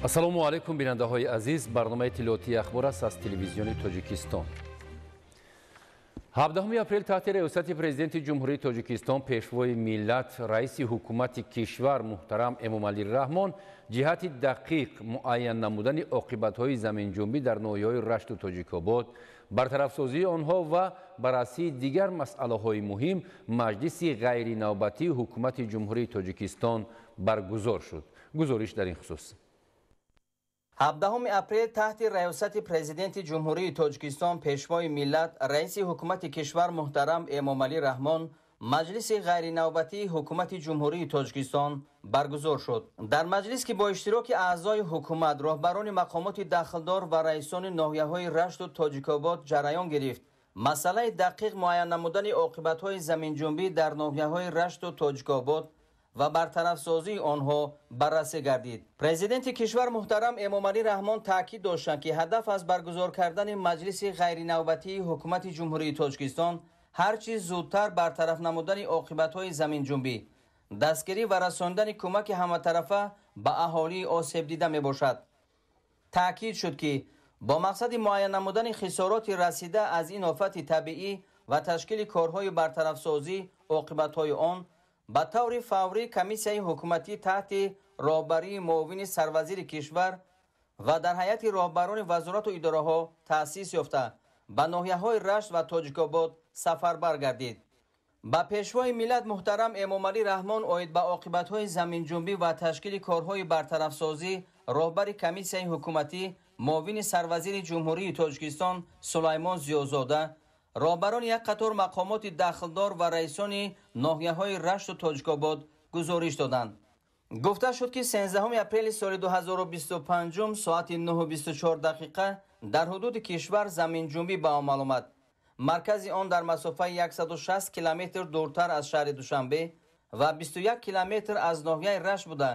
Ассалому алайкум, бинандаҳои азиз. Барномаи иттилоотии Ахбор аст аз Телевизиони Тоҷикистон. 17 апрел таҳти риёсати Президенти Ҷумҳурии Тоҷикистон, Пешвои миллат, Раиси Ҳукумати кишвар муҳтарам Эмомалӣ Раҳмон ҷиҳати дақиқ муайян намудани оқибатҳои заминҷунбӣ дар ноҳияҳои Рашту Тоҷикобод, бартарафсозии онҳо ва баррасии дигар масъалаҳои муҳим маҷлиси ғайринавбатии Ҳукумати Ҷумҳурии Тоҷикистон баргузор шуд. Гузориш дар ин хусус. 17 апрел таҳти раёсати Президенти Ҷумҳурии Тоҷикистон, Пешвои миллат, Раиси Ҳукумати кишвар муҳтарам Эмомалӣ Раҳмон маҷлиси ғайринавбатии Ҳукумати Ҷумҳурии Тоҷикистон баргузор шуд. Дар маҷлис, ки бо иштироки аъзои ҳукумат, роҳбарони мақомоти дахлдор ва раисони ноҳияҳои Рашту Тоҷикобод ҷараён гирифт, масъалаи дақиқ муайян намудани оқибатҳои заминҷунбӣ дар ноҳияҳои Рашту Тоҷикобод ва бартарафсозии онҳо баррасӣ гардид. Президенти кишвар муҳтарам Эмомалӣ Раҳмон таъкид доштанд, ки ҳадаф аз баргузор кардани маҷлиси ғайринавбатии Ҳукумати Ҷумҳурии Тоҷикистон ҳар чиз зудтар бартараф намудани оқибатҳои заминҷунбӣ, дастгирӣ ва расондани кӯмаки ҳаматарафа ба аҳолии осебдида мебошад. Таъкид шуд, ки бо мақсади муайян намудани хисороти расида аз ин офати табиӣ ва ташкили корҳои бартарафсозӣ оқибатҳои он ба таври фаврӣ комиссияи ҳукуматӣ таҳти роҳбарии муовини сарвазири кишвар ва дар ҳайати роҳбарони вазорату идораҳо таъсис ёфта ба ноҳияҳои Рашт ва Тоҷикобод сафарбар гардид. Ба Пешвои миллат муҳтарам Эмомалӣ Раҳмон оид ба оқибатҳои заминҷунбӣ ва ташкили корҳои бартарафсозӣ роҳбари комиссияи ҳукуматӣ, муовини сарвазири Ҷумҳурии Тоҷикистон Сулаймон Зиёзода, роҳбарони як қатор мақомоти дахлдор ва раисони ноҳияҳои Рашту Тоҷикобод гузориш доданд. Гуфта шуд, ки 13 апрели соли 2025 соати 9:24 дақиқа дар ҳудуди кишвар заминҷунбӣ ба амал омад. Маркази он дар масофаи 160 километр дуртар аз шаҳри Душанбе ва 21 километр аз ноҳияи Рашт буда,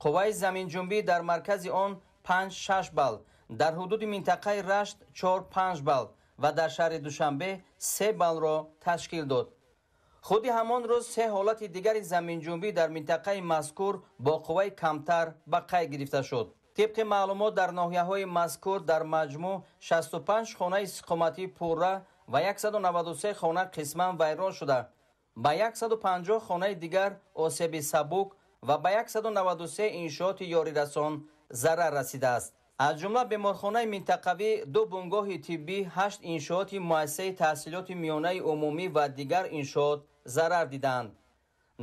қувваи заминҷунбӣ дар маркази он 5,6 балл, дар ҳудуди минтақаи Рашт 4,5 балл ва дар шаҳри Душанбе 3 баллро ташкил дод. Худи ҳамон рӯз се ҳолати дигари заминҷунбӣ дар минтақаи мазкур бо қувваи камтар ба қайд гирифта шуд. Тибқи маълумот, дар ноҳияҳои мазкур дар маҷмӯъ 65 хонаи истиқоматӣ пурра ва 193 хона қисман вайрон шуда, ба 150 хонаи дигар осеби сабук ва ба 193 иншооти ёрирасон зарар расидааст. Аз ҷумла беморхонаи минтақавӣ, ду бунгоҳи тиббӣ, ҳашт иншооти муассисаи таҳсилоти миёнаи умумӣ ва дигар иншоот зарар дидаанд.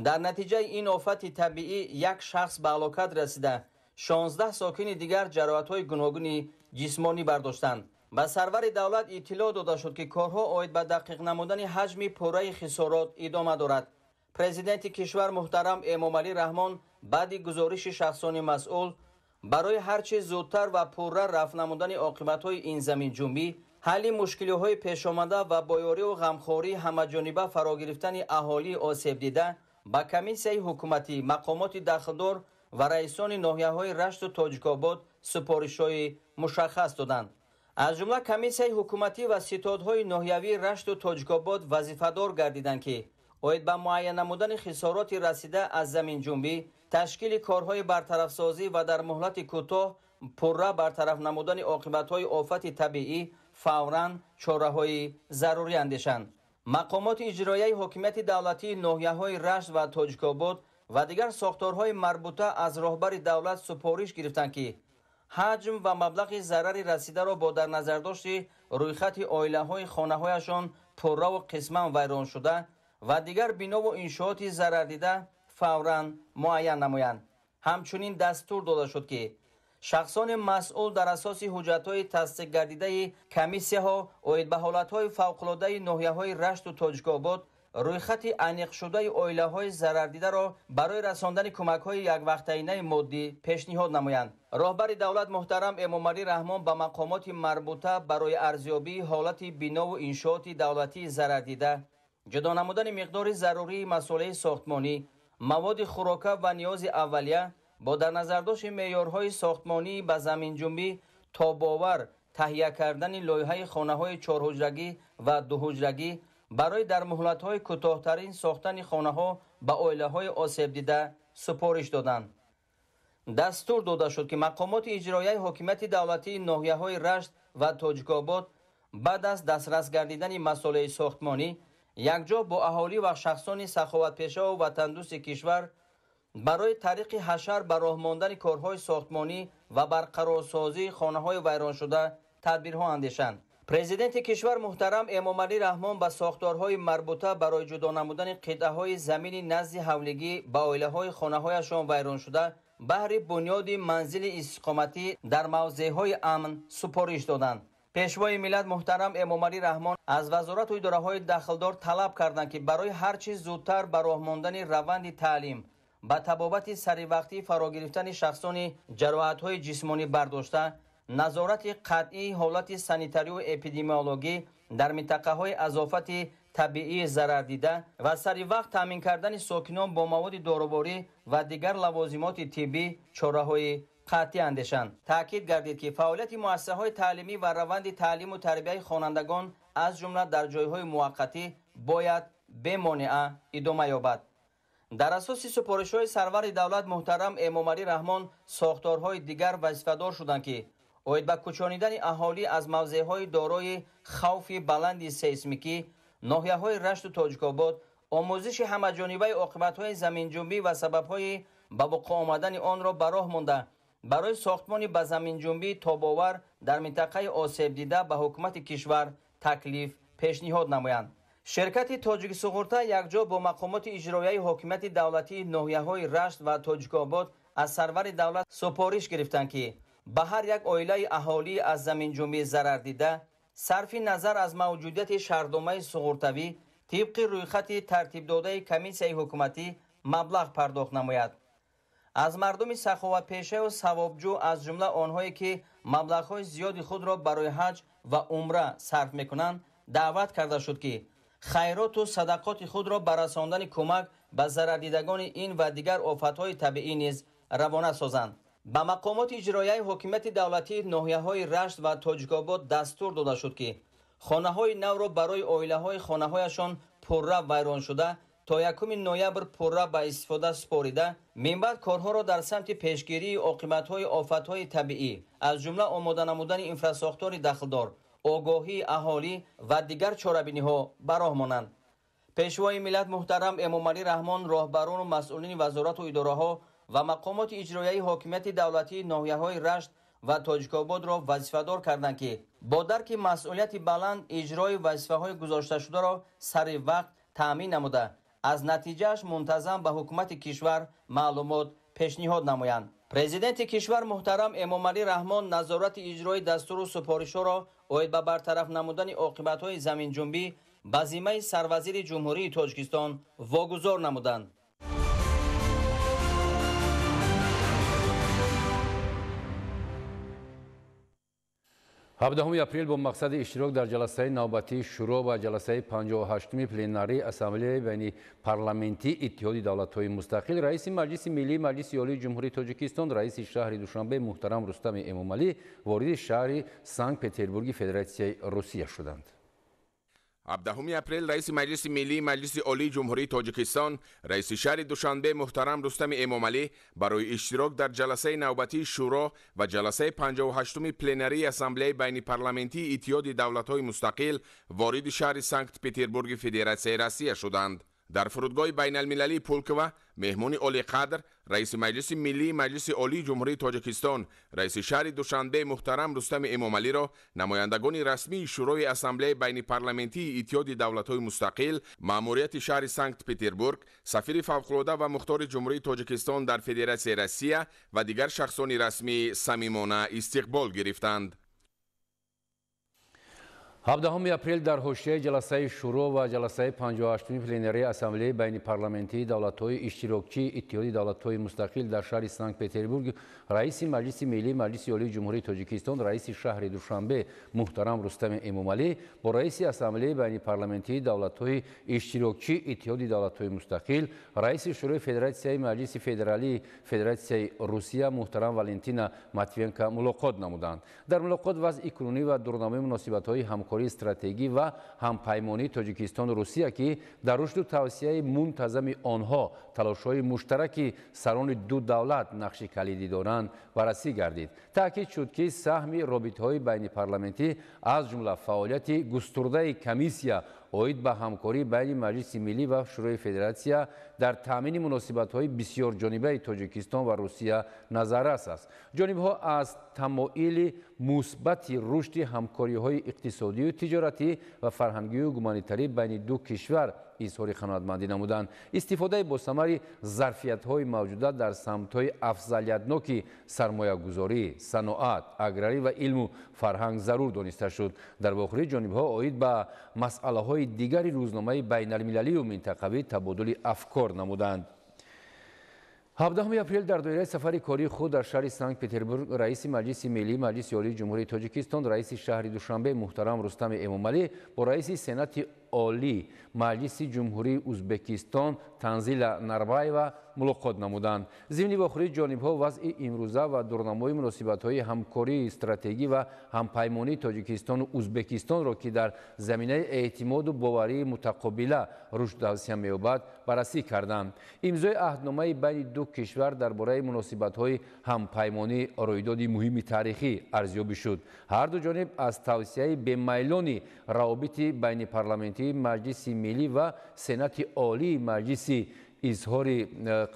Дар натиҷаи ин офати табиӣ як шахс ба ҳалокат расида, 16 сокини дигар ҷароҳатҳои гуногуни ҷисмонӣ бардоштанд. Ба сарвари давлат иттилоъ дода шуд, ки корҳо оид ба дақиқ намудани ҳаҷми пурраи хисорот идома дорад. Президенти кишвар муҳтарам Эмомалӣ Раҳмон баъди гузориши шахсони масъул барои ҳар чиз зудтар ва пурра рафъ намудани оқибатҳои ин заминҷунбӣ, ҳалли мушкилиҳои пешомада ва бо ёриву ғамхории ҳамаҷониба фаро гирифтани аҳолии осебдида ба комиссияи ҳукуматӣ, мақомоти дахлдор ва раисони ноҳияҳои Рашту Тоҷикобод супоришҳои мушаххас доданд. Аз ҷумла комиссияи ҳукуматӣ ва ситодҳои ноҳиявии Рашту Тоҷикобод вазифадор гардиданд, ки оид ба муайян намудани хисороти расида аз заминҷунбӣ, ташкили корҳои бартарафсозӣ ва дар муҳлати кӯтоҳ пурра бартараф намудани оқибатҳои офати табиӣ фавран чораҳои зарурӣ андешанд. Мақомоти иҷроияи ҳокимияти давлатии ноҳияҳои Рашт ва Тоҷикобод ва дигар сохторҳои марбута аз роҳбари давлат супориш гирифтанд, ки ҳаҷм ва маблағи зарари расидаро бо дар назардошти рӯйхати оилаҳои хонаҳояшон пурраву қисман вайроншуда ва дигар бинову иншооти зарардида фавран муайян намоянд. Ҳамчунин дастур дода шуд, ки шахсони масъул дар асоси ҳуҷҷатҳои тасдиқгардидаи комиссияҳо оид ба ҳолатҳои фавқулодаи ноҳияҳои Рашту Тоҷикобод рӯйхати аниқшудаи оилаҳои зарардидаро барои расондани кӯмакҳои яквақтаинаи моддӣ пешниҳод намоянд. Роҳбари давлат муҳтарам Эмомалӣ Раҳмон ба мақомоти марбута барои арзёбии ҳолати бинову иншооти давлатии зарардида, ҷудо намудани миқдори зарурии масолеҳи сохтмонӣ, маводи хӯрока ва ниёзи аввалия бо дар назардошти меъёрҳои сохтмонии ба заминҷунбӣ тобовар таҳия кардани лоиҳаи хонаҳои чорҳуҷрагӣ ва дуҳуҷрагӣ барои дар муҳлатҳои кӯтоҳтарин сохтани хонаҳо ба оилаҳои осебдида супориш доданд. Дастур дода шуд, ки мақомоти иҷроияи ҳокимияти давлатии ноҳияҳои Рашт ва Тоҷикобод баъд аз дастрас гардидани масолеҳи сохтмонӣ якҷо бо аҳолӣ ва шахсони саховатпешаву ватандӯсти кишвар барои тариқи ҳашар ба роҳ мондани корҳои сохтмонӣ ва барқарорсозии хонаҳои вайроншуда тадбирҳо андешанд. Президенти кишвар муҳтарам Эмомалӣ Раҳмон ба сохторҳои марбута барои ҷудо намудани қитъаҳои замини назди ҳавлигӣ ба оилаҳои хонаҳояшон вайроншуда баҳри бунёди манзили истиқоматӣ дар мавзеъҳои амн супориш доданд. Пешвои миллат муҳтарам Эмомалӣ Раҳмон аз вазорату идораҳои дахлдор талаб карданд, ки барои ҳар чиз зудтар ба роҳ мондани раванди таълим, ба табобати саривақтӣ фаро гирифтани шахсони ҷароҳатҳои ҷисмонӣ бардошта, назорати қатъии ҳолати санитарию эпидемиологӣ дар минтақаҳои аз офати табиии зарардида ва саривақт таъмин кардани сокинон бо маводи доруворӣ ва дигар лавозимоти тиббӣ чораҳои қатъӣ андешанд. Таъкид гардид, ки фаъолияти муассисаҳои таълимӣ ва раванди таълиму тарбияи хонандагон аз ҷумла дар ҷойҳои муваққатӣ бояд бемонеа идома ёбад. Дар асоси супоришҳои сарвари давлат муҳтарам Эмомалӣ Раҳмон сохторҳои дигар вазифадор шуданд, ки оид ба кӯчонидани аҳолӣ аз мавзеъҳои дорои хавфи баланди сейсмикӣ ноҳияҳои Рашту Тоҷикобод, омӯзиши ҳамаҷонибаи оқибатҳои заминҷунбӣ ва сабабҳои ба вуқӯъ омадани онро ба роҳ монда, барои сохтмони ба заминҷунбӣ тобовар дар минтақаи осебдида ба ҳукумати кишвар таклиф пешниҳод намоянд. Ширкати Тоҷиксуғурта якҷо бо мақомоти иҷроияи ҳокимияти давлатии ноҳияҳои Рашт ва Тоҷикобод аз сарвари давлат супориш гирифтанд, ки ба ҳар як оилаи аҳолӣ аз заминҷунбӣ зарардида сарфи назар аз мавҷудияти шаҳрномаи суғуртавӣ тибқи рӯйхати тартибдодаи комиссияи ҳукуматӣ маблағ пардохт намояд. Аз мардуми саховатпешаю савобҷӯ, аз ҷумла онҳое ки маблағҳои зиёди худро барои ҳаҷ ва умра сарф мекунанд, даъват карда шуд, ки хайроту садақоти худро ба расондани кӯмак ба зарардидагони ин ва дигар офатҳои табиӣ низ равона созанд. Ба мақомоти иҷроияи ҳокимияти давлатии ноҳияҳои Рашт ва Тоҷикобод дастур дода шуд, ки хонаҳои навро барои оилаҳои хонаҳояшон пурра вайроншуда то 1 ноябр пурра ба истифода супорида, минбаъд корҳоро дар самти пешгирии оқибатҳои офатҳои табиӣ, аз ҷумла омода намудани инфрасохтори дахлдор, огоҳии аҳолӣ ва дигар чорабиниҳо ба роҳ монанд. Пешвои миллат муҳтарам Эмомалӣ Раҳмон роҳбарону масъулини вазорату идораҳо ва мақомоти иҷроияи ҳокимияти давлатии ноҳияҳои Рашт ва Тоҷикободро вазифадор карданд, ки бо дарки масъулияти баланд иҷрои вазифаҳои гузошташударо сари вақт таъмин намуда, аз натиҷааш мунтазам ба ҳукумати кишвар маълумот пешниҳод намоянд. Президенти кишвар муҳтарам Эмомалӣ Раҳмон назорати иҷрои дастуру супоришҳоро оид ба бартараф намудани оқибатҳои заминҷунбӣ ба зиммаи сарвазири Ҷумҳурии Тоҷикистон вогузор намуданд. 17 апрел бо мақсади иштирок дар ҷаласаи навбатии шӯро ва ҷаласаи 58-ми пленарии Ассамблеяи байнипарламентии Иттиҳоди давлатҳои мустақил раиси Маҷлиси Миллии Маҷлиси Олии Ҷумҳурии Тоҷикистон, раиси шаҳри Душанбе муҳтарам Рустами Эмомалӣ вориди шаҳри Санкт-Петербурги Федератсияи Русия шуданд. 17 апрел раиси Маҷлиси Миллии Маҷлиси Олии Ҷумҳурии Тоҷикистон, раиси шаҳри Душанбе муҳтарам Рустами Эмомалӣ барои иштирок дар ҷаласаи навбатии шӯро ва ҷаласаи 58-ми пленарии Ассамблеяи байнипарламентии Иттиҳоди давлатҳои мустақил вориди шаҳри Санкт-Петербурги Федератсияи Россия шуданд. Дар фурудгоҳи байналмилалии Пулково меҳмони олиқадр, раиси Маҷлиси Миллии Маҷлиси Олии Ҷумҳурии Тоҷикистон, раиси шаҳри Душанбе муҳтарам Рустами Эмомалиро намояндагони расмии Шӯрои Ассамблеяи байнипарламентии Иттиҳоди давлатҳои мустақил, маъмурияти шаҳри Санкт-Петербург, сафири фавқулода ва мухтори Ҷумҳурии Тоҷикистон дар Федератсияи Россия ва дигар шахсони расмӣ самимона истиқбол гирифтанд. 17 апрел дар ҳошияи ҷаласаи шӯро ва ҷаласаи 58-ми пленарии Ассамблеяи байнипарламентии давлатҳои иштирокчии Иттиҳоди давлатҳои мустақил дар шаҳри Санкт-Петербург раиси Маҷлиси Миллии Маҷлиси Олии Ҷумҳурии Тоҷикистон, раиси шаҳри Душанбе муҳтарам Рустами Эмомалӣ бо раиси Ассамблеяи байнипарламентии давлатҳои иштирокчии Иттиҳоди давлатҳои мустақил, раиси Шӯрои Федератсияи Маҷлиси Федералии Федератсияи Русия муҳтарам Валентина Матвиенко мулоқот намуданд. Дар мулоқот вазъи кунунӣ ва дурнамои муносибатҳои ҳамкорӣ ҳамкории стратегӣ ва ҳампаймонии Тоҷикистону Русия, ки дар рушду тавсияи мунтазами онҳо талошҳои муштараки сарони ду давлат нақши калидӣ доранд, баррасӣ гардид. Таъкид шуд, ки саҳми робитаҳои байнипарламентӣ, аз ҷумла фаъолияти густурдаи комиссия оид ба ҳамкорӣ байни Маҷлиси Миллӣ ва Шӯрои Федератсия дар таъмини муносибатҳои бисёрҷонибаи Тоҷикистон ва Русия назаррас аст. Ҷонибҳо аз тамоили мусбати рушди ҳамкориҳои иқтисодию тиҷоратӣ ва фарҳангию гуманитарӣ байни ду кишвар изҳори қаноатмандӣ намуданд. Истифодаи босамари зарфиятҳои мавҷуда дар самтҳои афзалиятноки сармоягузорӣ, саноат, аграрӣ ва илму фарҳанг зарур дониста шуд. Дар вохӯрӣ ҷонибҳо оид ба масъалаҳои дигари рӯзномаи байналмилалию минтақавӣ табодули афкор намуданд. 17 апрел дар доираи сафари кории худ дар шаҳри Санкт-Петербург раиси Маҷлиси Миллии Маҷлиси Олии Ҷумҳурии Тоҷикистон, раиси шаҳри Душанбе муҳтарам Рустами Эмомалӣ бо раиси Сенати Олӣ Маҷлиси Ҷумҳурии Узбекистон Танзила Нарбаева мулоқот намуданд. Зимни вохӯрии ҷонибҳо вазъи имрӯза ва дурнамои муносибатҳои ҳамкории стратегӣ ва ҳампаймонии Тоҷикистону Узбекистонро, ки дар заминаи эътимоду боварии мутақобила рушд тавсия меёбад, баррасӣ карданд. Имзои аҳдномаи байни ду кишвар дар бораи муносибатҳои ҳампаймонӣ рӯйдоди муҳими таърихӣ арзёбӣ шуд. Ҳар ду ҷониб аз тавсияи бемайлони равобити байнипарламентии Маҷлиси Миллӣ ва Сенати Олии Маҷлиси изҳори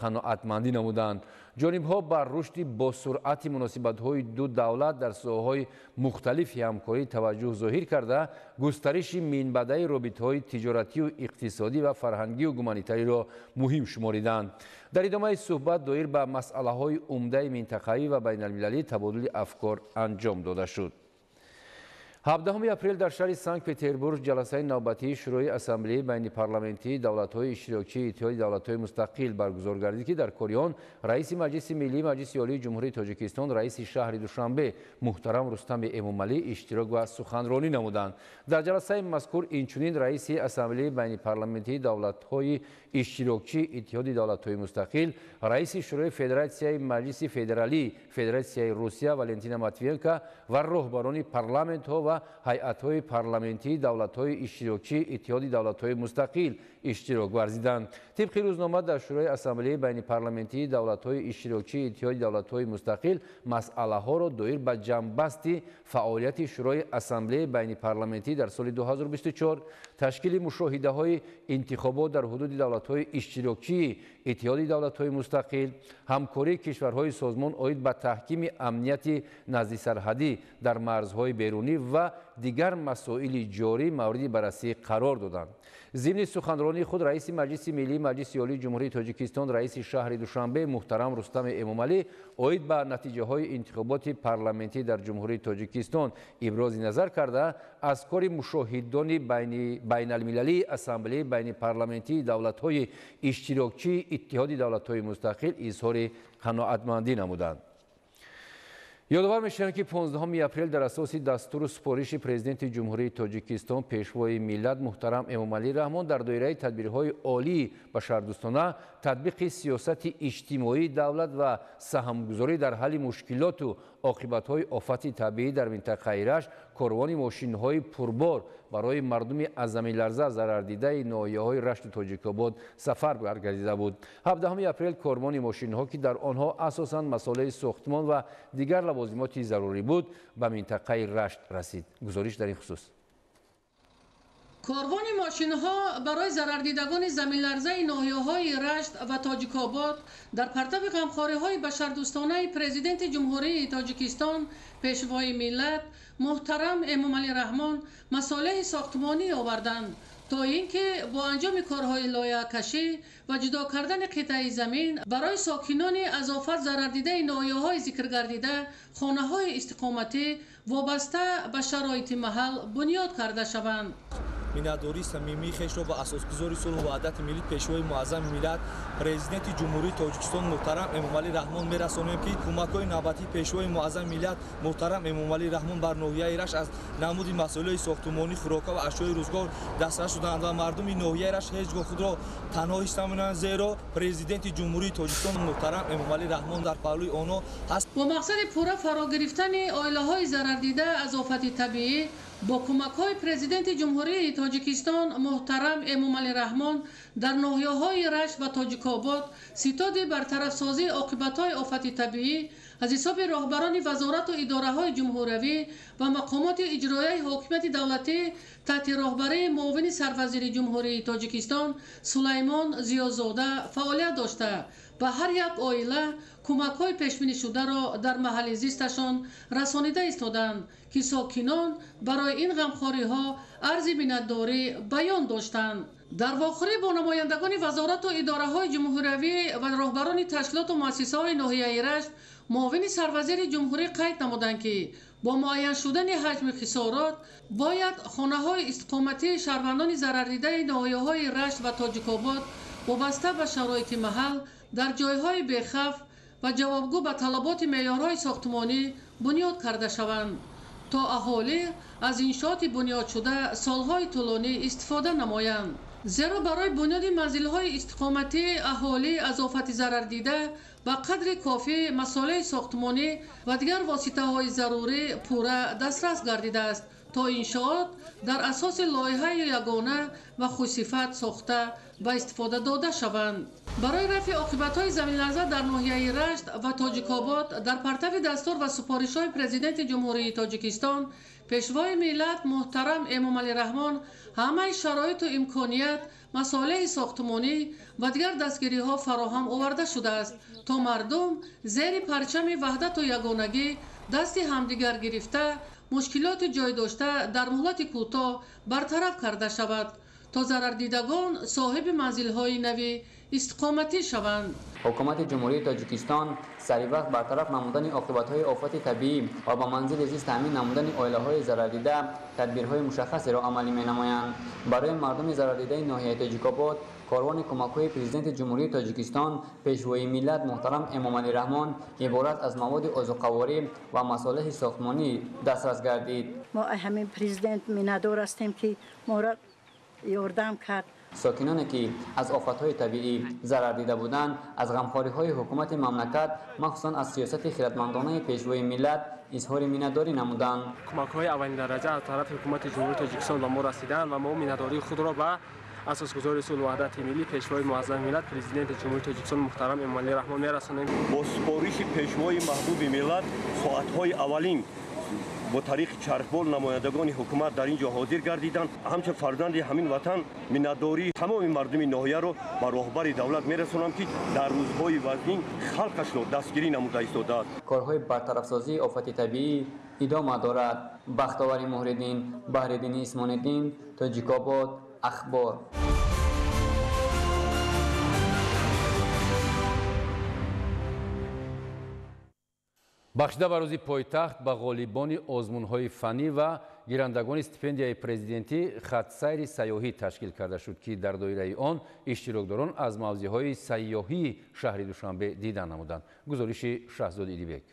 қаноатмандӣ намуданд. Ҷонибҳо бар рушди босуръати муносибатҳои ду давлат дар соҳаҳои мухталифи ҳамкорӣ таваҷҷӯҳ зоҳир карда, густариши минбаъдаи робитаҳои тиҷоратию иқтисодӣ ва фарҳангию гуманитариро муҳим шумориданд. Дар идомаи суҳбат доир ба масъалаҳои умдаи минтақавӣ ва байналмилалӣ табодули афкор анҷом дода шуд. 17 апрел дар шаҳри Санкт-Петербург ҷаласаи навбатии Шӯрои Ассамблеяи байнипарламентии давлатҳои иштирокчии Иттиҳоди давлатҳои мустақил баргузор гардид, ки дар кори он раиси Маҷлиси Миллии Маҷлиси Олии Ҷумҳурии Тоҷикистон, раиси шаҳри Душанбе муҳтарам Рустами Эмомалӣ иштирок ва суханронӣ намуданд. Дар ҷаласаи мазкур инчунин раиси Ассамблеяи байнипарламентии давлатҳои иштирокчии Иттиҳоди давлатҳои мустақил, раиси Шӯрои Федератсияи Маҷлиси Федералии Федератсияи Русия Валентина Матвиенко ва роҳбарони парламентҳо ва ҳайатҳои парламентии давлатҳои иштирокчии Иттиҳоди давлатҳои мустақил иштирок варзиданд. Тибқи рӯзнома дар Шӯрои Ассамблеяи байнипарламентии давлатҳои иштирокчии Иттиҳоди давлатҳои мустақил масъалаҳоро доир ба ҷамъбасти фаъолияти Шӯрои Ассамблеяи байнипарламентӣ дар соли 2024, ташкили мушоҳидаҳои интихобот дар ҳудуди давлатҳои иштирокчии Иттиҳоди давлатҳои мустақил, ҳамкории кишварҳои созмон оид ба таҳкими амнияти наздисарҳадӣ дар марзҳои берунӣ ва дигар масоили ҷорӣ мавриди баррасӣ қарор доданд. Зимни суханронии худ раиси Маҷлиси Миллии Маҷлиси Олии Ҷумҳурии Тоҷикистон, раиси шаҳри Душанбе муҳтарам Рустами Эмомалӣ оид ба натиҷаҳои интихоботи парламентӣ дар Ҷумҳурии Тоҷикистон ибрози назар карда, аз кори мушоҳидони байналмилалии Ассамблеяи байнипарламентии давлатҳои иштирокчии Иттиҳоди давлатҳои мустақил изҳори қаноатмандӣ намуданд. Ёдовар мешавем, ки 15 апрел дар асоси дастуру супориши Президенти Ҷумҳурии Тоҷикистон, Пешвои миллат муҳтарам Эмомалӣ Раҳмон дар доираи тадбирҳои олии башардӯстона, татбиқи сиёсати иҷтимоии давлат ва саҳмгузорӣ дар ҳалли мушкилоту оқибатҳои офати табиӣ дар минтақаи Рашт корвони мошинҳои пурбор барои мардуми аз заминларза зарардидаи ноҳияҳои Рашту Тоҷикобод сафар баргардида буд. 17 апрел корвони мошинҳо, ки дар онҳо асосан масолеҳи сохтмон ва дигар лавозимоти зарурӣ буд, ба минтақаи Рашт расид. Гузориш дар ин хусус. Корвони мошинҳо барои зарардидагони заминларзаи ноҳияҳои Рашт ва Тоҷикобод дар партави ғамхориҳои башардӯстонаи Президенти Ҷумҳурии Тоҷикистон, Пешвои миллат муҳтарам Эмомалӣ Раҳмон масолеҳи сохтмонӣ оварданд, то ин ки бо анҷоми корҳои лоиҳакашӣ ва ҷудо кардани қитъаи замин барои сокинони аз офат зарардидаи ноҳияҳои зикргардида хонаҳои истиқоматӣ вобаста ба шароити маҳал бунёд карда шаванд. Миннатдории самимии хешро ба асосгузори сулҳу ваҳдати миллӣ, Пешвои муаззами миллат, Президенти Ҷумҳурии Тоҷикистон муҳтарам Эмомалӣ Раҳмон мерасонем, ки кӯмакҳои навбатии Пешвои муаззами миллат муҳтарам Эмомалӣ Раҳмон бар ноҳияи Рашт аз намуди масолеҳи сохтумонӣ, хӯрока ва ашёи рӯзгор дастрас шуданд ва мардуми ноҳияи Рашт ҳеҷ гоҳ худро танҳо ҳис намекунанд, зеро Президенти Ҷумҳурии Тоҷикистон муҳтарам Эмомалӣ Раҳмон дар паҳлӯи онҳо ҳаст. Бо мақсади пурра фаро гирифтани оилаҳои зарардида аз офати табиӣ Бо кӯмакҳои Президенти Ҷумҳурии Тоҷикистон муҳтарам Эмомалӣ Раҳмон дар ноҳияҳои Рашт ва Тоҷикобод ситоди бартарафсозии оқибатҳои офати табиӣ аз ҳисоби роҳбарони вазорату идораҳои ҷумҳуриявӣ ва мақомоти иҷроияи ҳокимияти давлатӣ таҳти роҳбарии муовини сарвазири Ҷумҳурии Тоҷикистон Сулаймон Зиёзода фаъолият дошта, ба ҳар як оила кӯмакҳои пешбинишударо дар маҳалли зисташон расонида истоданд, ки сокинон барои ин ғамхориҳо арзи миннатдорӣ баён доштанд. Дар вохӯрӣ бо намояндагони вазорату идораҳои ҷумҳуриявӣ ва роҳбарони ташкилоту муассисаҳои ноҳияи Рашт муовини сарвазири ҷумҳурӣ қайд намуданд, ки бо муайян шудани ҳаҷми хисорот бояд хонаҳои истиқоматии шаҳрвандони зарардидаи ноҳияҳои Рашт ва Тоҷикобод вобаста ба шароити маҳал дар ҷойҳои бехавф ва ҷавобгӯ ба талаботи меъёрҳои сохтмонӣ бунёд карда шаванд, то аҳолӣ аз иншооти бунёдшуда солҳои тӯлонӣ истифода намоянд. Зеро барои бунёди манзилҳои истиқоматии аҳолӣ аз офати зарардида ба қадри кофӣ масолеҳи сохтмонӣ ва дигар воситаҳои зарурӣ пурра дастрас гардидааст, то иншоот дар асоси лоиҳаи ягона ва хушсифат сохта ба истифода дода шаванд. Барои рафъи оқибатҳои заминларза дар ноҳияи Рашт ва Тоҷикобод дар партави дастур ва супоришҳои Президенти Ҷумҳурии Тоҷикистон Пешвои миллат муҳтарам Эмомалӣ Раҳмон ҳамаи шароиту имконият, масолеҳи сохтмонӣ ва дигар дастгириҳо фароҳам оварда шудааст, то мардум зери парчами ваҳдату ягонагӣ дасти ҳамдигар гирифта мушкилоти ҷой дошта дар муҳлати кӯтоҳ бартараф карда шавад, то зарардидагон соҳиби манзилҳои нави истиқоматӣ шаванд. Ҳукумати Ҷумҳурии Тоҷикистон саривақт бартараф намудани оқибатҳои офати табиӣ ва ба манзили зист таъмин намудани оилаҳои зарардида тадбирҳои мушаххасеро амалӣ менамоянд. Барои мардуми зарардидаи ноҳияи Тоҷикобод корвони кӯмакҳои Президенти Ҷумҳурии Тоҷикистон Пешвои миллат муҳтарам Эмомалӣ Раҳмон иборат аз маводи озуқаворӣ ва масолеҳи сохтмонӣ дастрас гардид. Мо ҳамин президент миннатдор ҳастем, ки моро ёрдам кард. Сокиноне ки аз офатҳои табиӣ зарар дида буданд, аз ғамхориҳои ҳукумати мамлакат, махсусан аз сиёсати хиратмандонаи Пешвои миллат изҳори миннатдорӣ намуданд. Кӯмакҳои аввалин дараҷа аз тарафи ҳукумати Ҷумҳурии Тоҷикистон ба мо расиданд ва мо миннатдории худро ба асосгузори сулҳу ваҳдати миллӣ, Пешвои муаззами миллат, Президенти Ҷумҳурии Тоҷикистон муҳтарам Эмомалӣ Раҳмон мерасонем. Бо супориши Пешвои маҳбуби миллат соатҳои аввалин бо тариқи чархбол намояндагони ҳукумат дар ин ҷо ҳозир гардиданд. Ҳамчун фарзанди ҳамин ватан миннатдории тамоми мардуми ноҳияро ба роҳбари давлат мерасонам, ки дар рӯзҳои вазнин халқашро дастгирӣ намуда истодааст. Корҳои бартарафсозии офати табиӣ идома дорад. Бахтовари Муҳриддин, Баҳриддини Исмониддин, Тоҷикобод, Ахбор. Бахшида ба рӯзи пойтахт ба ғолибони озмунҳои фаннӣ ва гирандагони стипендияи президентӣ хатсайри сайёҳӣ ташкил карда шуд, ки дар доираи он иштирокдорон аз мавзеъҳои сайёҳии шаҳри Душанбе дидан намуданд. Гузориши Шаҳзод Идибек.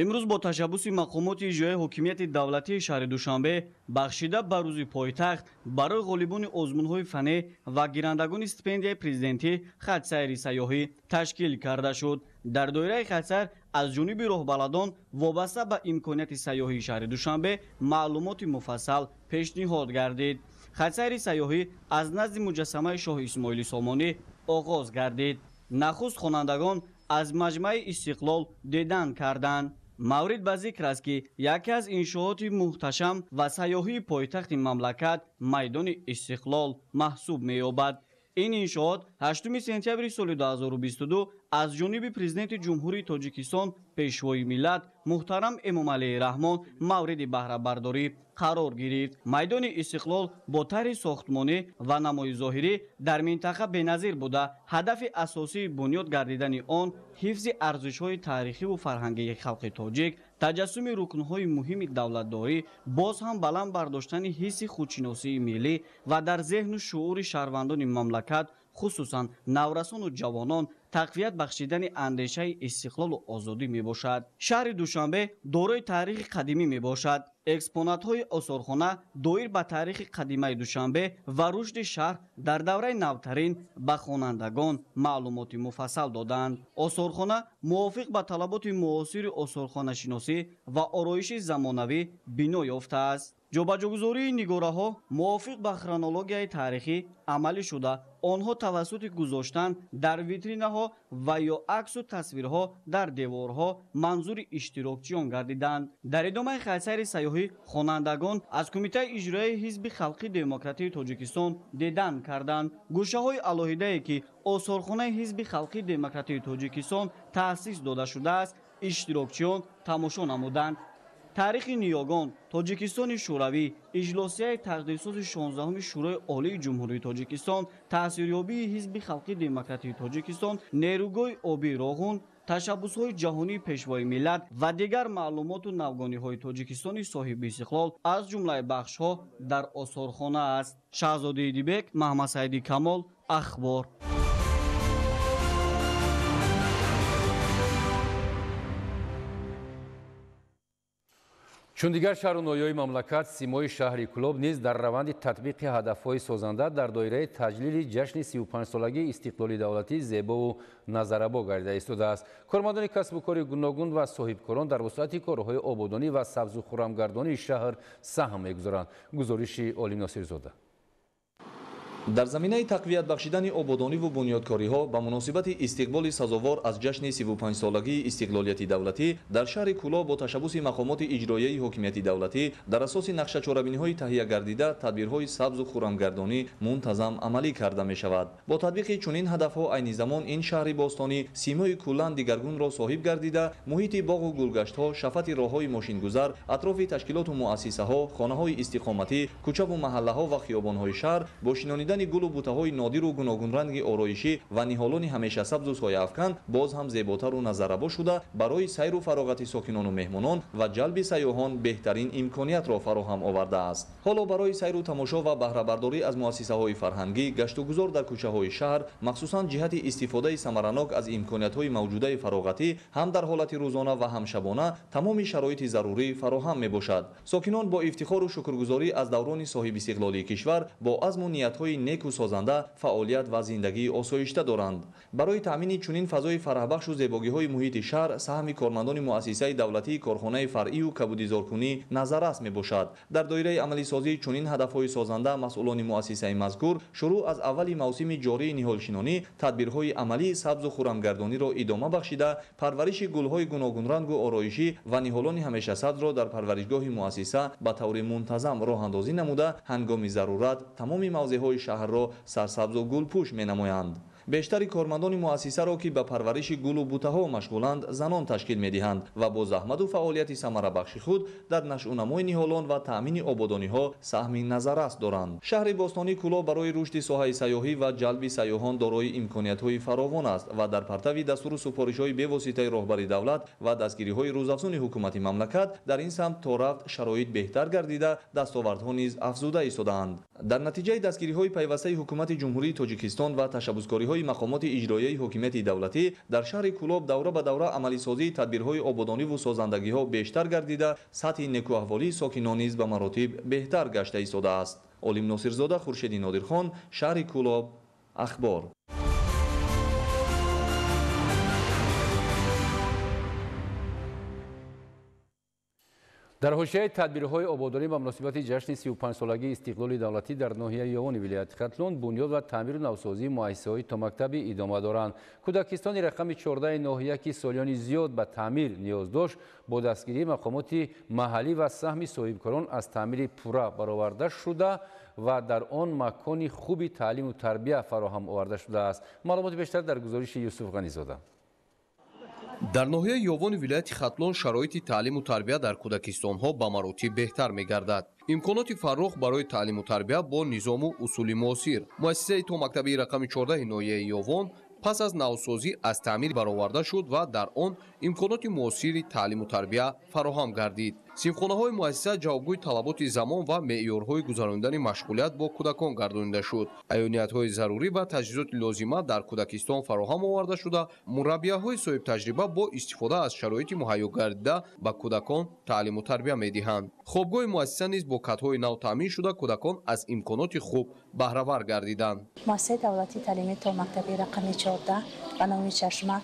Имрӯз бо ташаббуси мақомоти иҷроияи ҳокимияти давлатии шаҳри Душанбе бахшида ба рӯзи пойтахт барои ғолибони озмунҳои фаннӣ ва гирандагони стипендияи президентӣ хатсайри сайёҳӣ ташкил карда шуд. Дар доираи хатсайр аз ҷониби роҳбаладон вобаста ба имконияти сайёҳии шаҳри Душанбе маълумоти муфассал пешниҳод гардид. Хатсайри сайёҳӣ аз назди муҷассамаи шоҳи Исмоили Сомонӣ оғоз гардид. Нахуст хонандагон аз маҷмаи Истиқлол дидан карданд. Маврид ба зикр аст, ки яке аз иншооти муҳташам ва сайёҳии пойтахти мамлакат майдони Истиқлол маҳсуб меёбад. Ин иншоот 8 сентябри соли 2022 аз ҷониби Президенти Ҷумҳурии Тоҷикистон Пешвои миллат муҳтарам Эмомалӣ Раҳмон мавриди баҳрабардорӣ қарор гирифт. Майдони Истиқлол бо тарҳи сохтмонӣ ва намои зоҳирӣ дар минтақа беназир буда, ҳадафи асосии бунёд гардидани он ҳифзи арзишҳои таърихиву фарҳангии халқи тоҷик, таҷассуми рукнҳои муҳими давлатдорӣ, боз ҳам баланд бардоштани ҳисси худшиносии миллӣ ва дар зеҳну шуури шаҳрвандони мамлакат хусусан наврасону ҷавонон тақвият бахшидани андешаи истиқлолу озодӣ мебошад. Шаҳри Душанбе дорои таърихи қадимӣ мебошад. Экспонатҳои осорхона доир ба таърихи қадимаи Душанбе ва рушди шаҳр дар давраи навтарин ба хонандагон маълумоти муфассал доданд. Осорхона мувофиқ ба талаботи муосири осорхонашиносӣ ва ороиши замонавӣ бино ёфтааст. Ҷобаҷогузории нигораҳо мувофиқ ба хронологияи таърихӣ амалӣ шуда, онҳо тавассути гузоштан дар витринаҳо ва ё аксу тасвирҳо дар деворҳо манзури иштирокчиён гардиданд. Дар идомаи хатсайри сайёҳӣ хонандагон аз Кумитаи иҷроияи Ҳизби халқи демократии Тоҷикистон дидан карданд. Гӯшаҳои алоҳидае ки осорхонаи Ҳизби халқи демократии Тоҷикистон таъсис дода шудааст, иштирокчиён тамошо намуданд. Таърихи ниёгон, Тоҷикистони Шӯравӣ, иҷлосияи тақдирсози 16-уми Шӯрои Олии Ҷумҳурии Тоҷикистон, таъсирёбии Ҳизби халқи демократии Тоҷикистон, нерӯгоҳи обии Роғун, ташаббусҳои ҷаҳонии Пешвои миллат ва дигар маълумоту навгониҳои Тоҷикистони соҳиби истиқлол аз ҷумлаи бахшҳо дар осорхона аст. Шаҳзоди Идибек, Маҳмадсаиди Камол, Ахбор. Чун дигар шаҳру ноҳияҳои мамлакат, симои шаҳри Кӯлоб низ дар раванди татбиқи ҳадафҳои созанда дар доираи таҷлили ҷашни 35-солагии истиқлоли давлатӣ зебову назарабо гардида истодааст. Кормандони касбу кори гуногун ва соҳибкорон дар вусъати корҳои ободонӣ ва сабзу хуррамгардонии шаҳр саҳм мегузоранд. Гузориши Олим Носирзода. Дар заминаи тақвият бахшидани ободониву бунёдкориҳо ба муносибати истиқболи сазовор аз ҷашни 35-солагии истиқлолияти давлатӣ дар шаҳри Кӯлоб бо ташаббуси мақомоти иҷроияи ҳокимияти давлатӣ дар асоси нақшачорабиниҳои таҳия гардида тадбирҳои сабзу хуррамгардонӣ мунтазам амалӣ карда мешавад. Бо татбиқи чунин ҳадафҳо айни замон ин шаҳри бостонӣ симои куллан дигаргунро соҳиб гардида, муҳити боғу гулгаштҳо, шафати роҳҳои мошингузар, атрофи ташкилоту муассисаҳо, хонаҳои истиқоматӣ, кӯчаву маҳаллаҳо ва хиёбонҳои шаҳр бо шинонида гулу бутаҳои нодиру гуногунранги ороишӣ ва ниҳолони ҳамеша сабзу сояафкан боз ҳам зеботару назаррабо шуда, барои сайру фароғати сокинону меҳмонон ва ҷалби сайёҳон беҳтарин имкониятро фароҳам овардааст. Ҳоло барои сайру тамошо ва баҳрабардорӣ аз муассисаҳои фарҳангӣ, гаштугузор дар кӯчаҳои шаҳр, махсусан ҷиҳати истифодаи самаранок аз имкониятҳои мавҷудаи фароғатӣ ҳам дар ҳолати рӯзона ва ҳам шабона тамоми шароити зарурӣ фароҳам мебошад. Сокинон бо ифтихору шукргузорӣ аз даврони соҳибистиқлолии кишвар бо азму ниятҳои неку созанда фаъолият ва зиндагии осоишта доранд. Барои таъмини чунин фазои фараҳбахшу зебогиҳои муҳити шаҳр саҳми кормандони муассисаи давлатии корхонаи фаръию кабудизоркунӣ назаррас мебошад. Дар доираи амалисозии чунин ҳадафҳои созанда масъулони муассисаи мазкур шурӯъ аз аввали мавсими ҷории ниҳолшинонӣ тадбирҳои амалии сабзу хуррамгардониро идома бахшида, парвариши гулҳои гуногунрангу ороишӣ ва ниҳолони ҳамешасабзро дар парваришгоҳи муассиса ба таври мунтазам роҳандозӣ намуда, ҳангоми зарурат тамоми мавзеъҳои шаҳрро сарсабзу гулпӯш менамоянд. Бештари кормандони муассисаро, ки ба парвариши гулу бутаҳо машғуланд, занон ташкил медиҳанд ва бо заҳмату фаъолияти самарабахши худ дар нашъунамои ниҳолон ва таъмини ободониҳо саҳми назаррас доранд. Шаҳри бостонии Кӯлоб барои рушди соҳаи сайёҳӣ ва ҷалби сайёҳон дорои имкониятҳои фаровон аст ва дар партави дастуру супоришҳои бевоситаи роҳбари давлат ва дастгириҳои рӯзафзуни ҳукумати мамлакат дар ин самт то рафт шароит беҳтар гардида, дастовардҳо низ афзуда истодаанд. Дар натиҷаи дастгириҳои пайвастаи ҳукумати Ҷумҳурии Тоҷикистон ва ташаббускориҳои мақомоти иҷроияи ҳокимияти давлатӣ дар шаҳри Кӯлоб давра ба давра амалисозии тадбирҳои ободониву созандагиҳо бештар гардида, сатҳи некуаҳволии сокинон низ ба маротиб беҳтар гашта истодааст. Олим Носирзода, Хуршеди Нодирхон, шаҳри Кӯлоб, Ахбор. Дар ҳошияи тадбирҳои ободонӣ ба муносибати ҷашни 35-солагии истиқлоли давлатӣ дар ноҳияи Ёвони вилояти Хатлон бунёд ва таъмиру навсозии муассисаҳои томактабӣ идома доранд. Кӯдакистони рақами 14 ноҳия, ки солиёни зиёд ба таъмир ниёз дошт, бо дастгирии мақомоти маҳаллӣ ва саҳми соҳибкорон аз таъмири пурра бароварда шуда ва дар он макони хуби таълиму тарбия фароҳам оварда шудааст. Маълумоти бештар дар гузориши Юсуф Ғанизода. Дар ноҳияи Ёвони вилояти Хатлон шароити таълиму тарбия дар кӯдакистонҳо ба маротиб беҳтар мегардад. Имконоти фаррух барои таълиму тарбия бо низому усули муосир. Муассисаи томактабии рақами 14 ноҳияи Ёвон пас аз навсозӣ аз таъмир бароварда шуд ва дар он имконоти муосири таълиму тарбия фароҳам гардид. Синфхонаҳои муассиса ҷавобгӯи талаботи замон ва меъёрҳои гузаронидани машғулият бо кӯдакон гардонида шуд. Аёниятҳои зарурӣ ва таҷҳизоти лозима дар кӯдакистон фароҳам оварда шуда, мураббияҳои соҳибтаҷриба бо истифода аз шароити муҳайё гардида ба кӯдакон таълиму тарбия медиҳанд. Хобгоҳи муассиса низ бо катҳои нав таъмин шуда, кӯдакон аз имконоти хуб баҳравар гардиданд. Муассисаи давлатии таълимии томактабии рақами 14 ба номи Чашма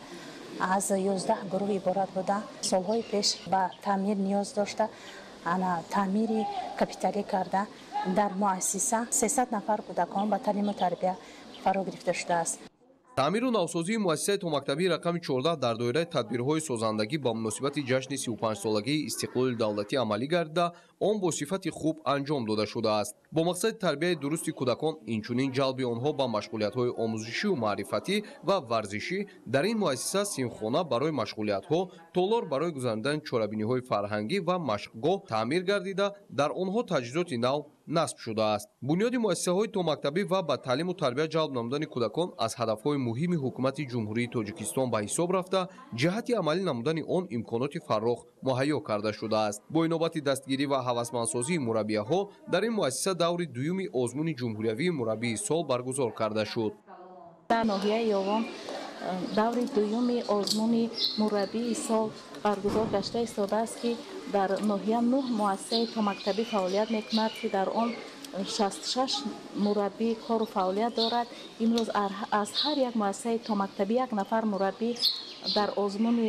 аз 11 гурӯҳ иборат буда, солҳои пеш ба таъмир ниёз дошта, таъмири капиталӣ карда, дар муассиса 300 нафар кӯдакон ба таълиму тарбия фаро гирифта шудааст. Таъмиру навсозии муассисаи томактабии рақами 14 дар доираи тадбирҳои созандагӣ ба муносибати ҷашни 35-солагии истиқлоли давлатӣ амалӣ гардида, он бо сифати хуб анҷом дода шудааст. Бо мақсади тарбияи дурусти кӯдакон, инчунин ҷалби онҳо ба машғулиятҳои омӯзишию маърифатӣ ва варзишӣ, дар ин муассиса синфхона барои машғулиятҳо, толор барои гузаронидани чорабиниҳои фарҳангӣ ва машқгоҳ таъмир гардида, дар онҳо таҷҳизоти нав насб шудааст. Бунёди муассисаҳои томактабӣ ва ба таълиму тарбия ҷалб намудани кӯдакон аз ҳадафҳои муҳими ҳукумати Ҷумҳурии Тоҷикистон ба ҳисоб рафта, ҷиҳати амалӣ намудани он имконоти фаррох муҳайё карда шудааст. Бо инобати дастгирӣ ва ҳавасмандсозии мураббияҳо дар ин муассиса даври дуюми озмуни ҷумҳуриявии мураббии сол баргузор карда шуд. Дар ноҳияи Ёвон даври дуюми озмуни мураббии сол баргузор гашта истодааст, ки дар ноҳия 9 муассисаи томактабӣ фаъолият мекунад, ки дар он 66 мураббӣ кору фаъолият дорад. Имрӯз аз ҳар як муассисаи томактабӣ як нафар мураббӣ дар озмуни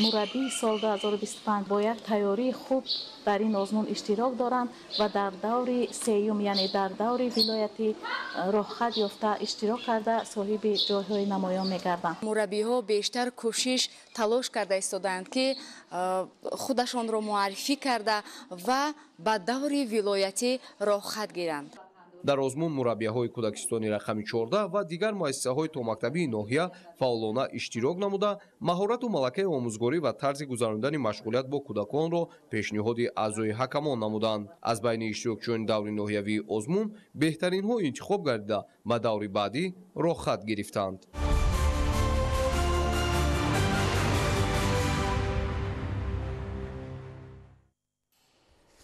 мураббии сол 2025 бо як тайёрии хуб дар ин озмун иштирок доранд ва дар даври сеюм, яъне дар даври вилоятӣ роҳхат ёфта иштирок карда, соҳиби ҷойҳои намоён мегарданд. Мураббиҳо бештар кӯшиш талош карда истодаанд, ки худашонро муаррифӣ карда ва ба даври вилоятӣ роҳхат гиранд. Дар озмун мураббияҳои кӯдакистони рақами 14 ва дигар муассисаҳои томактабии ноҳия фаъолона иштирок намуда, маҳорату малакаи омӯзгорӣ ва тарзи гузаронидани машғулият бо кӯдаконро пешниҳоди аъзои ҳакамон намуданд. Аз байни иштирокчиёни даври ноҳиявии озмун беҳтаринҳо интихоб гардида, ба даври баъдӣ роҳхат гирифтанд.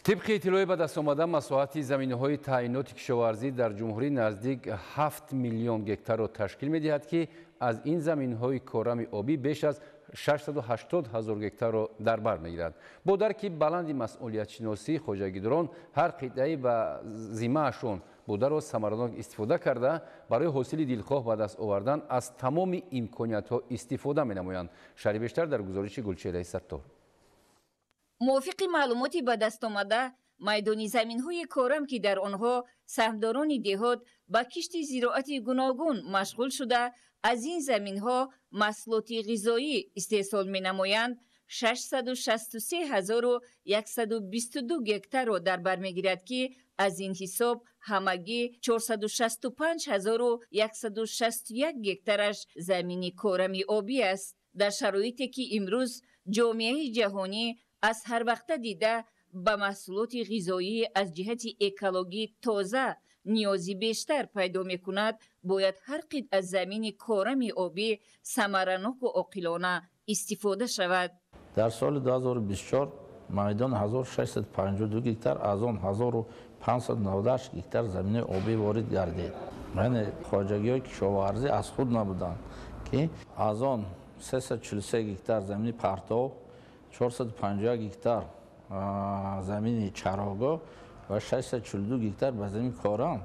Тибқи иттилои ба даст омада, масоҳати заминаҳои таъиноти кишоварзӣ дар ҷумҳурӣ наздик 7 миллион гектарро ташкил медиҳад, ки аз ин заминҳои корами обӣ беш аз 680 ҳазор гектарро дар бар мегирад. Бо дарки баланди масъулиятшиносии хоҷагидорон ҳар қитъаи ба зиммаашон бударо самаранок истифода карда, барои ҳосили дилхоҳ ба даст овардан аз тамоми имкониятҳо истифода менамоянд. Шарҳи бештар дар гузориши Гулчеҳраи Саттор. Мувофиқи маълумоти ба даст омада, майдони заминҳои корам, ки дар онҳо саҳмдорони деҳот ба кишти зироати гуногун машғул шуда, аз ин заминҳо маҳсулоти ғизоӣ истеҳсол менамоянд, 663 122 гектарро дар бар мегирад, ки аз ин ҳисоб ҳамагӣ 465 161 гектараш замини корами обӣ аст. Дар шароите ки имрӯз ҷомеаи ҷаҳонӣ аз ҳар вақта дида ба маҳсулоти ғизоӣ аз ҷиҳати экологӣ тоза ниёзи бештар пайдо мекунад, бояд ҳар қитъа замини корами обӣ самараноку оқилона истифода шавад. Дар соли 2024 майдон 1652 гектар, аз он 1598 гектар замини обӣ ворид гардид. Яъне хоҷагиҳои кишоварзӣ аз худ набуданд, ки аз он 343 гектар замини партов, 451 гектар замини чарогоҳ ва 642 гектар ба замини корам,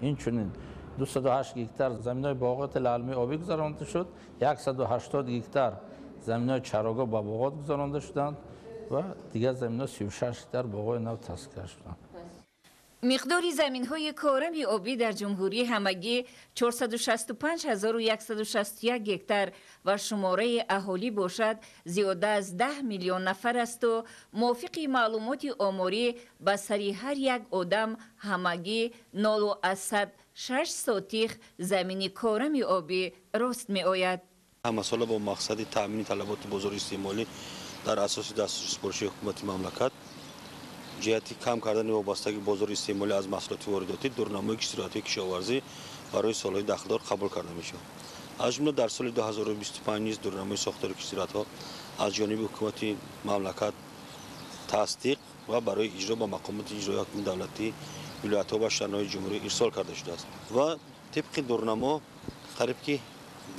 инчунин 208 гектар заминҳои боғоти лалмии обӣ гузаронда шуд, 180 гектар заминҳои чарогоҳ ба боғот гузаронда шуданд ва дигар заминҳо 36 гектар боғҳои нав таъсис карда шуданд. Миқдори заминҳои корами обӣ дар ҷумҳурӣ ҳамагӣ 465 161 гектар ва шумораи аҳолӣ бошад зиёда аз 10 миллион нафар асту мувофиқи маълумоти оморӣ ба сари ҳар як одам ҳамагӣ 0,6 сотих замини корами обӣ рост меояд. Ҳамасола бо мақсади таъмини талаботи бозори истеъмолӣ дар асоси дастури супориши ҳукумати мамлакат ҷиҳати кам кардани вобастагии бозори истеъмолӣ аз маҳсулоти воридотӣ дурнамои зироатҳои кишоварзӣ барои солҳои дахлдор қабул карда мешавад. Аз ҷумла дар соли 2025 низ дурнамои сохтори зироатҳо аз ҷониби ҳукумати мамлакат тасдиқ ва барои иҷро ба мақомоти иҷроияи ҳокимияти давлатии вилоятҳо ва шаҳрҳои ҷумҳурӣ ирсол карда шудааст ва тибқи дурнамо қариб ки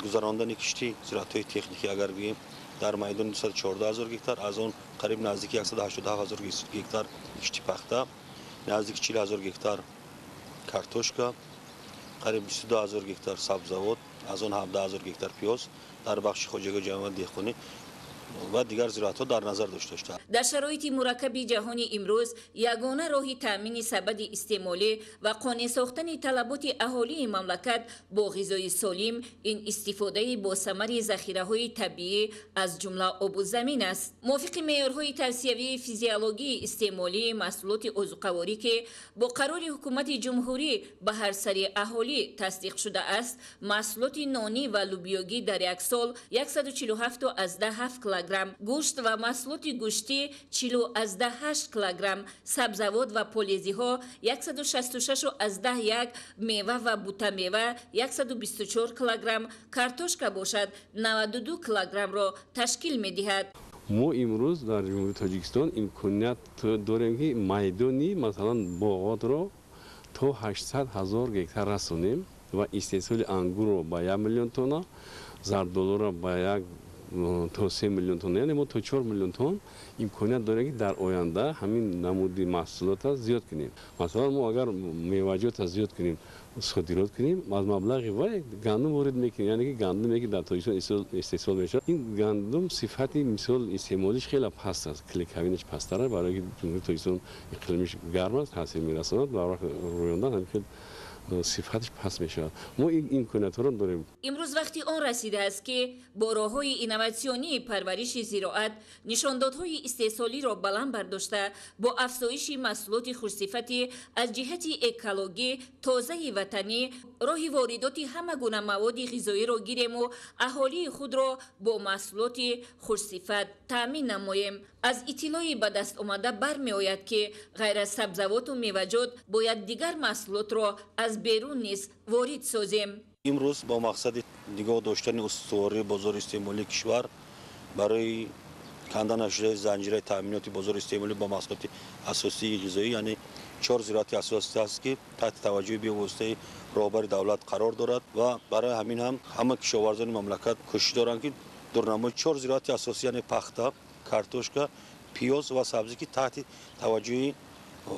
гузарондани кишти зироатҳои техникӣ агар бигӯем дар майдони 214 ҳазор гектар, аз он қариб наздики 187 ҳазор гектар кишти пахта, наздики 40 ҳазор гектар картошка, қариб 22 ҳазор гектар сабзавот, аз он 17 ҳазор гектар пиёз дар бахши хоҷагии ҷамъият деҳқонӣ ва дигар зироатҳо дар назар дошта шудааст. Дар шароити мураккаби ҷаҳони имрӯз ягона роҳи таъмини сабади истеъмолӣ ва қонеъ сохтани талаботи аҳолии мамлакат бо ғизои солим ин истифодаи босамари захираҳои табиӣ аз ҷумла обу замин аст. Мувофиқи меъёрҳои тавсиявии физиологии истеъмолии маҳсулоти озуқаворӣ, ки бо қарори ҳукумати ҷумҳурӣ ба ҳар сари аҳолӣ тасдиқ шудааст, маҳсулоти нонӣ ва лубиёгӣ дар як сол 147,7 килограмм, гӯшт ва маҳсулоти гӯштӣ 40,8 килограмм, сабзавот ва полезиҳо 166,1, мева ва бутамева 124 килограмм, картошка бошад 92 килограммро ташкил медиҳад. Мо имрӯз дар Ҷумҳурии Тоҷикистон имконият дорем, ки майдони масалан боғотро то 800 ҳазор гектар расонем ва истеҳсоли ангурро ба 1 миллион тонна, зардолуро ба 1 то 3 миллион тонна, яъне мо то 4 миллион тонна имконият дорем, ки дар оянда ҳамин намуди маҳсулотро зиёд кунем. Масалан, мо агар меваҷотро зиёд кунем, содирот кунем, аз маблағи вай гандум ворид мекунем, яъне ки гандуме ки дар Тоҷикистон истеҳсол мешавад, ин гандум сифати мисол истеъмолиш хеле паст аст, клейковинаш пасттар аст, барои ки Ҷумҳурии Тоҷикистон иқлимиш гарм аст, таъсир мерасонад, ба вақти рӯёндан ҳамин хел сифаташ паст мешавад. Мо ин имкониятҳоро дорем. Имрӯз вақти он расидааст, ки бо роҳҳои инноватсионии парвариши зироат нишондодҳои истеҳсолиро баланд бардошта, бо афзоиши маҳсулоти хушсифати аз ҷиҳати экологӣ тозаи ватанӣ роҳи воридоти ҳама гуна маводи ғизоиро гирему аҳолии худро бо маҳсулоти хушсифат таъмин намоем. Аз иттилои ба даст омада бармеояд, ки ғайр аз сабзавоту меваҷот бояд дигар маҳсулотро аз берун низ ворид созем. Имрӯз бо мақсади нигоҳ доштани устувории бозори истеъмолии кишвар барои канда нашудаи занҷираи таъминоти бозори истеъмолӣ бо маҳсулоти асосии ғизоӣ, яъне 4 зироати асосӣ аст, ки таҳти таваҷҷӯҳи бевоситаи роҳбари давлат қарор дорад ва барои ҳамин ҳам ҳама кишоварзони мамлакат кӯшиш доранд, ки дурнамои 4 зироати асосӣ, яъне пахта, картошка, пиёз ва сабзӣ, ки таҳти таваҷҷӯҳи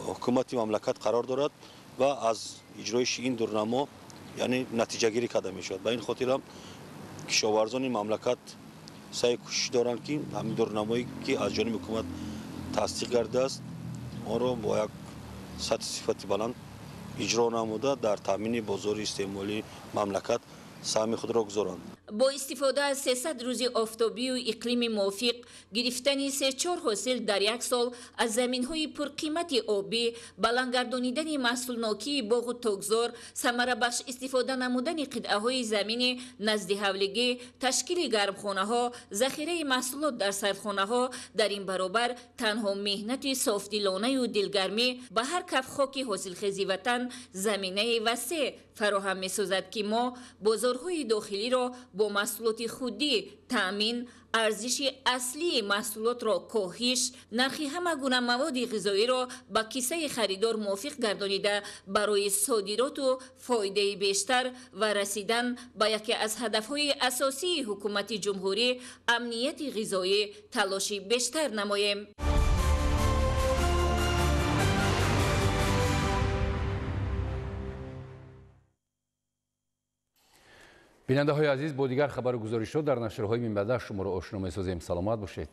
ҳукумати мамлакат қарор дорад ва аз иҷроиши ин дурнамо яъне натиҷагирӣ карда мешавад. Ба ин хотир ҳам кишоварзони мамлакат саъй кӯшиш доранд, ки ҳамин дурнамое ки аз ҷониби ҳукумат тасдиқ гардидааст, онро бо як сатҳи сифати баланд иҷро намуда дар таъмини бозори истеъмолии мамлакат саҳми худро гузоранд. Бо истифода аз 300 рӯзи офтобию иқлими мувофиқ, гирифтани 3-4 ҳосил дар як сол аз заминҳои пурқимати обӣ, баландгардонидани маҳсулнокии боғу токзор, самарабахш истифода намудани қитъаҳои замини назди ҳавлигӣ, ташкили гармхонаҳо, захираи маҳсулот дар сардхонаҳо, дар ин баробар танҳо меҳнати софдилонаю дилгармӣ ба ҳар каф хоки ҳосилхези ватан заминаи васеъ фароҳам месозад, ки мо бозорҳои дохилиро бо маҳсулоти худӣ таъмин, арзиши аслии маҳсулотро коҳиш, нархи ҳама гуна маводи ғизоиро ба кисаи харидор мувофиқ гардонида, барои содироту фоидаи бештар ва расидан ба яке аз ҳадафҳои асосии ҳукумати ҷумҳурӣ амнияти ғизоӣ талоши бештар намоем. Бинандаҳои азиз, бо дигар хабару гузоришҳо дар нашрҳои минбаъда шуморо ошно месозем. Саломат бошед.